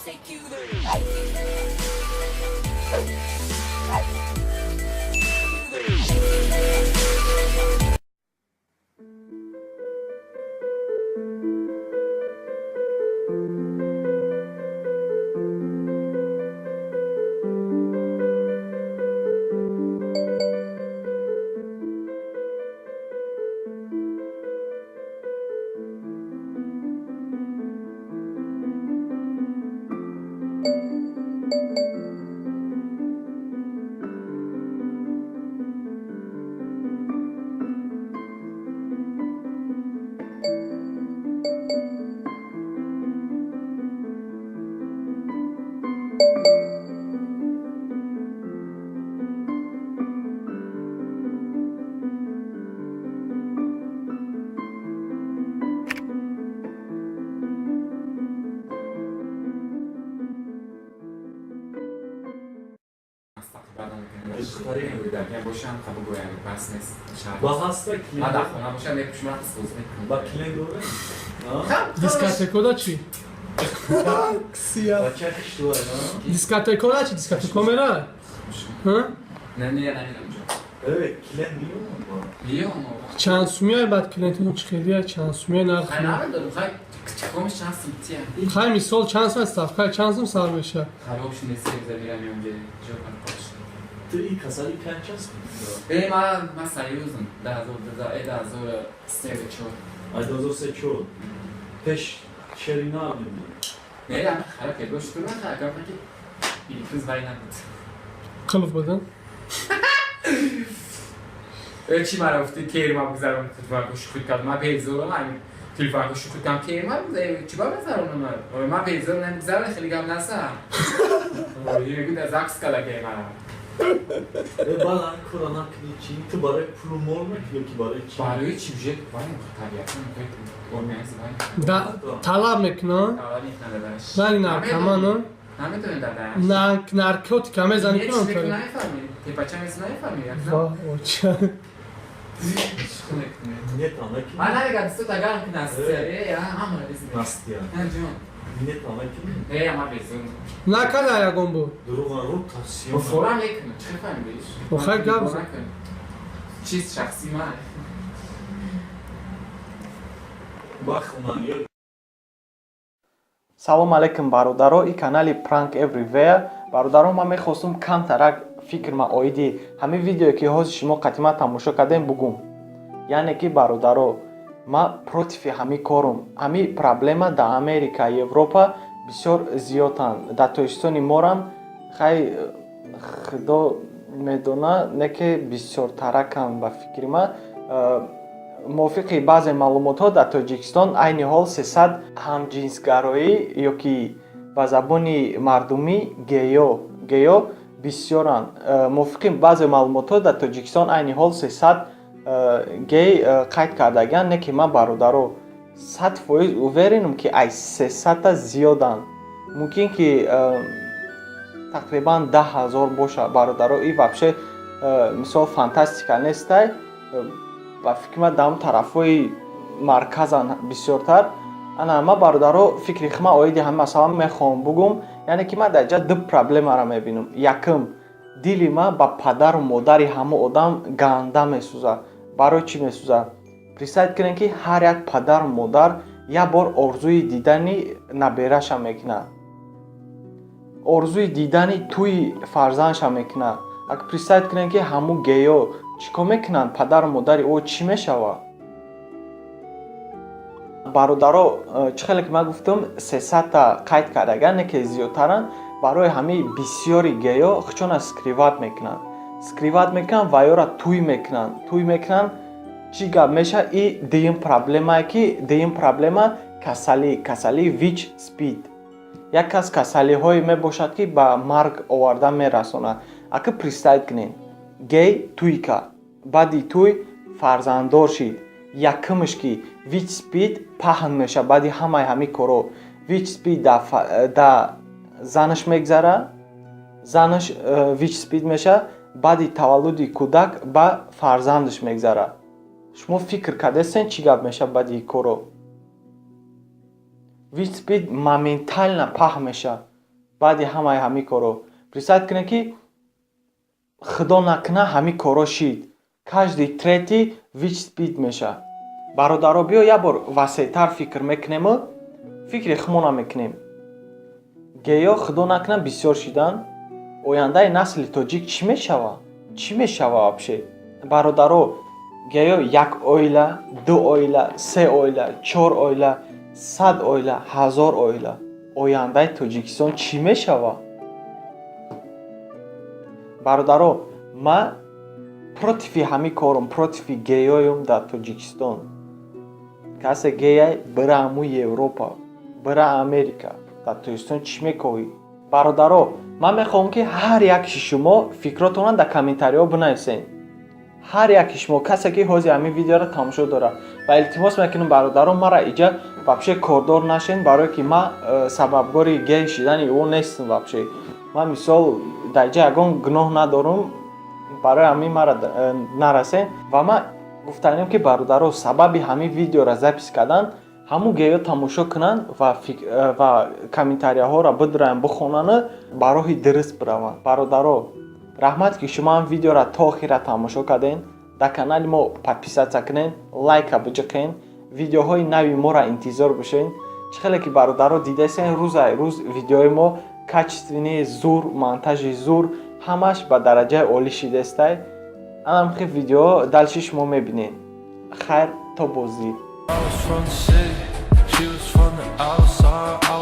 Take you there. Бошам қабул гоям, бас нест. Ба ҳаста. Ма дар хона бошам, мепӯшам, соз мекунам. Ба клиент дора. Дискотекода чӣ? Сия. Бача хиштуа. Дискотекода чӣ? Дискотеко мера? Не, не, намедонам. Э, клиент миём. Миём. Чанд сумия баъд клиентон чӣ хелия? Чанд сумия нарх? Хай, намедонам, хай, чикомиш чанд сумтия. Хай, мисол, чанд сум ставка, чанд сум сар меша? Хароб шунеси, замира миём ҷо ҷо. Ту и касали канчас? Э, ма союзм, 2003, 4. Ай 2004. Пеш шерина набуд. Не, я хароб ке гош ту на хай, ки илфиз вай набуд. Қилф будан? Э, чӣ мара гуфти, кер ма бигзарон, телефон шухӣ кард, ма безорам, ами телефон шухӣ кардам, кер ма чӣ ба бигзаронам, ма безор намегзарам, хеле гап наса. Мегӯд закс кала ке мара. Э, баъд ҳамин кора накунӣ, чӣ? Ту барои пулу мол мекунӣ ё ки барои чӣ? Барои чӣ уже вай табиатан организм вай. Да талаб мекунанд? Талаб мекунад, дадаш. Зани наркоман? Наметонӣ, дадаш. Наркотика мезанӣ кунам? Намефаҳмӣ. Тепача мес намефаҳмӣ. Ва, оча. Нет, накунӣ. Ман намегам, бисёр тагарм ки Настя. Э, ҳама резм. Настя. Ҷон. Нет, накунӣ. Э, ма безор. Накарда ягон буд? Дурӯға рӯ тавсия. Фора мекунам. Чӣ фаҳмидиш? Охай гап. Чиз шахси ман. Ба хона ё Салом алейкум, бародаро! И канали Prank Everywhere. Бародаро, ман мехостум камтарак фикрма оиди ҳамин видеое, ки ҳозир шумо қатима тамошо кардем, бугум. Яъне ки, бародаро, ман против и ҳамин корум. Ҳамин проблема дар Америка, Европа бисёр зиёданд. Дар Тоҷикистони морам, хай, худо медона, не ки бисёртараканд. Ба фикри ман, мувофиқи баъзе маълумотҳо, дар Тоҷикистон айни ҳол 300 ҳамҷинсгароӣ ё ки ба забони мардумӣ геё, геё бисёранд. Мувофиқи баъзе маълумотҳо, дар Тоҷикистон айни ҳол 300 гей қайд кардагианд. Не ки ман, бародаро, 100% уверен ам, ки ай 300-та зиёданд. Мумкин ки тақрибан 10 000 бошад. Бародаро, и вообще мисол фантастика нестай. Ба фикри ман, дар тарафҳои марказан бисёртар. Ана, ман, бародаро, фикри худма оиди ҳамин масъала мехоҳам бугум. Яъне ки ман дар ҷа ду проблемаро мебинам. Якум, дили ман ба падару модари ҳамон одам ганда месӯзад. Барои чӣ месӯзад? Представить кунем, ки ҳар як падару модар як бор орзуи дидани набераша мекунад, орзуи дидани тӯи фарзандша мекунад. Агар представить кунем, ки ҳамун геё чӣ кор мекунанд, падару модари ӯ чӣ мешавад? Бародаро, чӣ хеле ки ман гуфтам, 300-та қайд кардаган, не ки зиёдтаранд. Барои ҳамаи бисёри геё хучона скрывать мекунанд, скрывать мекунанд ва ёра тӯй мекунанд, тӯй мекунанд. Чӣ гап мешавад? И дуюм проблемае ки, дуюм проблема, касалӣ, касалии ВИЧ, СПИД як аз касалиҳое мебошад, ки ба марг оварда мерасонад. Ака, представить кунед, гей тӯй кард, баъди тӯй фарзанддор шид. Якумш, ки ВИЧ, СПИД паҳн мешавад. Баъди ҳамаи ҳамин корҳо ВИЧ, СПИД да занаш мегзарад, занаш ВИЧ, СПИД мешавад, баъди таваллуди кӯдак ба фарзандаш мегзарад. Шумо фикр кардастен, чӣ гап мешавад? Баъди корҳо ВИЧ, СПИД моментально паҳн мешавад. Баъди ҳамаи ҳамин коро, представить кунед, ки худо накуна, ҳамин коро шид, каждый третий ВИЧ, СПИД меша. Бародаро, биё як бор васеътар фикр мекунему фикри худмона мекунем. Геё, худо накуна, бисёр шидан, ояндаи насли тоҷик чӣ мешава? Чӣ мешава вообще, бародаро? Геё як оила, ду оила, се оила, чор оила, 100 оила, 1000 оила, ояндаи Тоҷикистон чӣ мешава, бародаро? Ман против и ҳамин корум, против и геёюм дар Тоҷикистон. Касе геяй, бира ҳаму Европа, бира Америка. Дар Тоҷикистон чӣ мекоҳӣ? Бародаро, ман мехоҳам, ки ҳар яки шумо фикротонро дар комментариҳо бинависед. Ҳар яки шумо, касе ки ҳозир ҳамин видеоро тамошо дорад. Ва илтимос мекунам, бародаро, мара иҷа вообще кордор нашен, барое ки ман сабабгори гей шидани ӯ нестам. Вообще ман, мисол, дар иҷа ягон гуноҳ надорам, барои ҳамин мара нарасен. Ва ман гуфтанем, ки, бародаро, сабаби ҳамин видеоро запись кардан ҳамун геё тамошо кунанд ва комментарияҳоро бидуранд, бихонану ба роҳи дуруст бираванд. Бародаро, раҳмат, ки шумо ҳам видеоро то охира тамошо кардем. Дар канали мо подписаться кунед, лайка биҷиқен, видеоҳои нави моро интизор бошед. Чӣ хеле ки, бародаро, дидасен, рӯзай рӯз видеои мо качественный, зур, монтажи зур, ҳамаш ба дараҷаи олӣ шидастай. Анам хел видео дальше шумо мебинед. Хайр, то боздид. I was from the city, she was from the outside. I